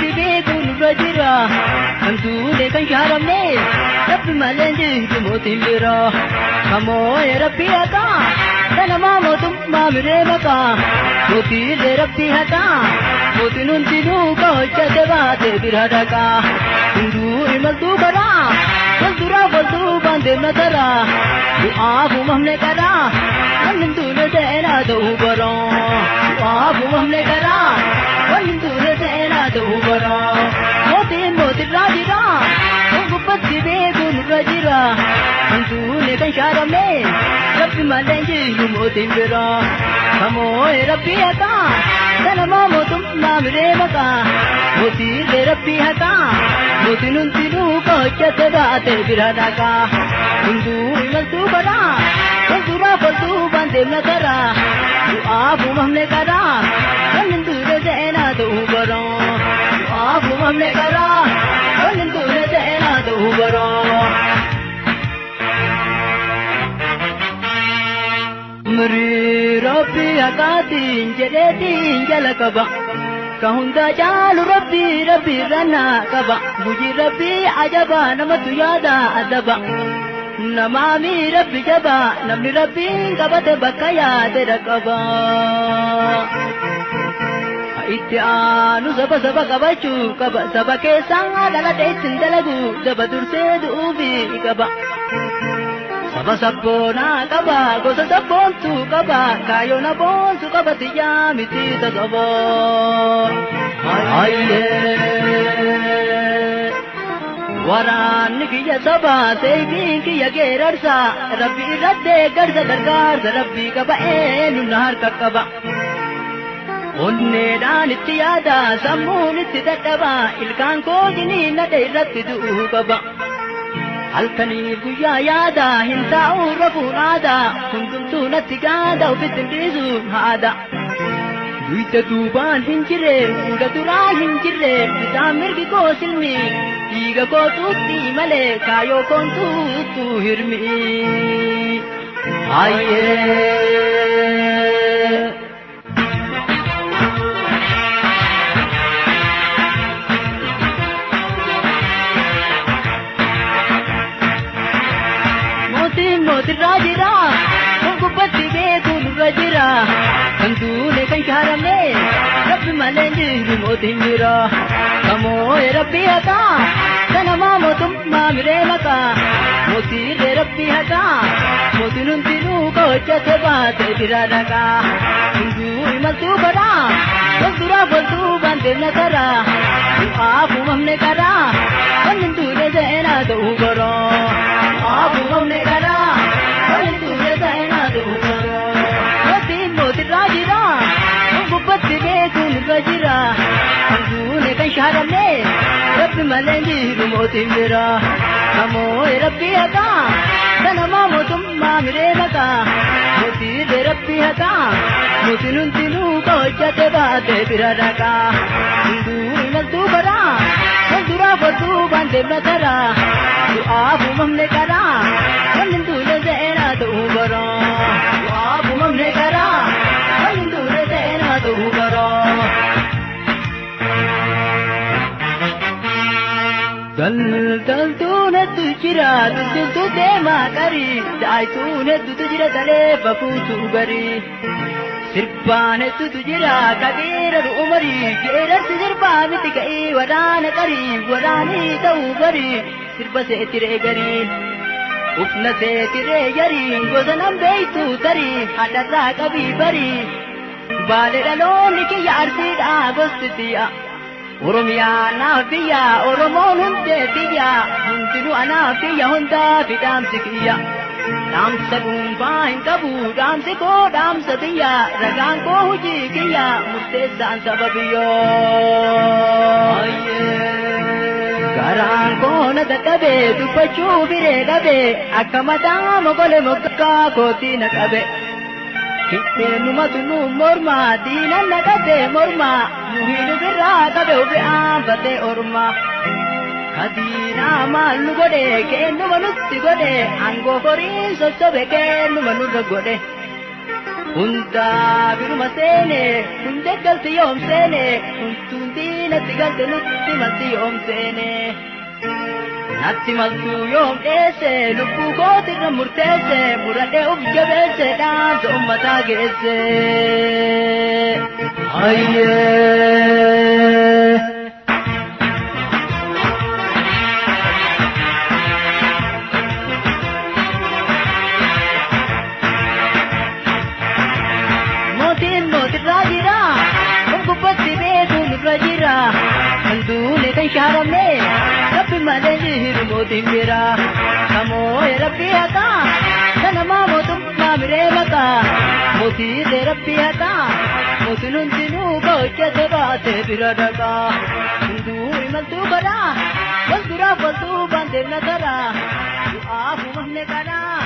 gubbatti beeku nurra jira. Kan duule kan shaaramne rabbi malee jiru mootiin bira. Kamoo'ee rabbi haqaa kanamaa mootummaa miree maqaa. Mootiilee rabbi haqaa mootiin hundinuu ka hojjate baate bira dhaqaa. Hunduu imaltuu karaa wal duraa wal duubaan deemna taraa. Du'aaf uumamne karaa wanni duule seenaa ta'uu baraa. Du'aaf uumamne karaa wanni duule seenaa ta'uu baraa. Mootiin mootirraa jira kan gubbatti beeku nurra jira. Kan duule kan shaaramne rabbi malee jiru mootiin bira. Kamoo'ee rabbi haqaa kanamaa mootummaa miree maqaa. Mootiilee rabbi haqaa mootiin hundinuu ka hojjate baate bira dhaqaa. Hunduu imaltuu karaa wal duraa wal duubaan deemna karaa. Du'aaf uumamne karaa wanni duule seenaa ta'uu baraa. Du'aaf uumamne karaa wanni duule seenaa ta'uu baraa. Mirii rabbi haqaatiin jedheetiin jala qaba. Ka hunda caalu rabbi rabbi irra qaba. Gujii rabbi ajaba namatu yaada adaba. Namaami rabbi jaba namni rabbiin qabate bakka yaade dhaqaba. Itti aanu saba saba qabachuu qaba. Saba keessaa dhalate ittiin dalagu daba dursee du'uufi qaba. Saba sabboonaa qaba gosa sabboontuu qaba kaayyoon aboonsu qaba xiyyaa miti tasaba. Waraanni kiyya saba seefiin kiyya geerarsa rabbi irratti deeggarsa gargaarsa rabbii qaba eenyu na harka qaba. Onneedhaan itti yaada sammuun itti dadhaba ilkaan koo jiniinadha irratti du'uu qaba. Halkanii guyyaa yaada hin taa'u rafuun aadaa hundumtuu natti gaada ofitti hin dhiisuun haada. Duyda duubaan hin jirre fuula duraa hin jirre bitaan mirgi koo silmi dhiiga koo tuutti malee kaayoo koon tuuttu hirmi. Hayyee. Mootiin mootirraa jira kan gubbatti beeku nurra jira. Kan duule kan shaaramne rabbi malee jiru mootiin bira. Kamoo'ee rabbi haqaa kanamaa mootummaa miree maqaa. Mootiilee rabbi haqaa mootiin hundinuu ka hojjate baate bira dhaqaa. Hunduu imaltuu karaa wal duraa wal duubaan deemna karaa. Du'aaf uumamne karaa wanni duule seenaa ta'uu baraa. Du'aaf uumamne karaa wanni duule seenaa ta'uu baraa. Mootiin mootirraa jira kan gubbatti beeku nurra jira. Kan duune kan shaaramne rabbi malee jiru mootiin bira. Kamoo'ee rabbi haqaa kanamaa mootummaa miree maqaa. Mootiilee rabbi haqaa mootiin hundinuu ka hojjate baate bira dhaqaa. Hunduu imaltuu karaa wal duraa wal duubaan deemna karaa. Du'aaf uumamne karaa wanni duule seenaa ta'uu baraa. Du'aaf uumamne karaa wanni duule seenaa ta'uu baraa. Daldaltuun hedduu jira daldaltuu deemaa qarii daayituun hedduutu jira talee bafuutu garii. Sirbaan hedduutu jira kageera umarii geerarsi sirbaa miti ka'ii waraana qarii waraanii ta'uu barii sirba seetiree garii. Ufna seetiree yarii gosa nan beeytu tarii hadharraa qabii barii. Baalee dhaloonni kiyya arsiidhaa gosti tiyya. Oromiyaa naaf biyya Oromoon hundee biyya hundinuu anaaf biyya hundaa fi dhaamsi kiyya. Dhaamsa dhuunfaa hin qabu dhaamsi koo dhaamsa biyya ragaan koo hojii kiyya murteessaan saba biyyoo. Garaan koo na dadhabe dubbachuu biree dhabe akka mataa mogole moggaa kootii na qabe. Kitteenumatu nu morma diinan na qabe morma nuhiinu birraa qabe ofi aanfatee orma. Kadiinaa maal nu godhe kennuma nutti godhe aangoo horiin sossobe kennuma nurra godhe. Hundaa biruma seene hundee galti yoom seene huntuun diinatti galte nutti malti yoom seene. Natti maltuu yoom dheesse lubbuu kootirra murteesse muradhee uf jabeesse dhaamsa ummataa geesse. Ayyee. Mootiin mootirraa jira, kan gubbatti beeku nurra jira, kan duune kan shaaramne, rabbi malee jiru mootiin bira. Kamoo'e rabbi haqaa, kanamaa mootummaa miree maqaa, mootiilee rabbi haqaa, mootiin hundinuu hojjete baatee bira dhaqaa. Hunduu imaltuu godhaa, wal duraaf wal duubaan deemna karaa, du'aaf uumamne karaa.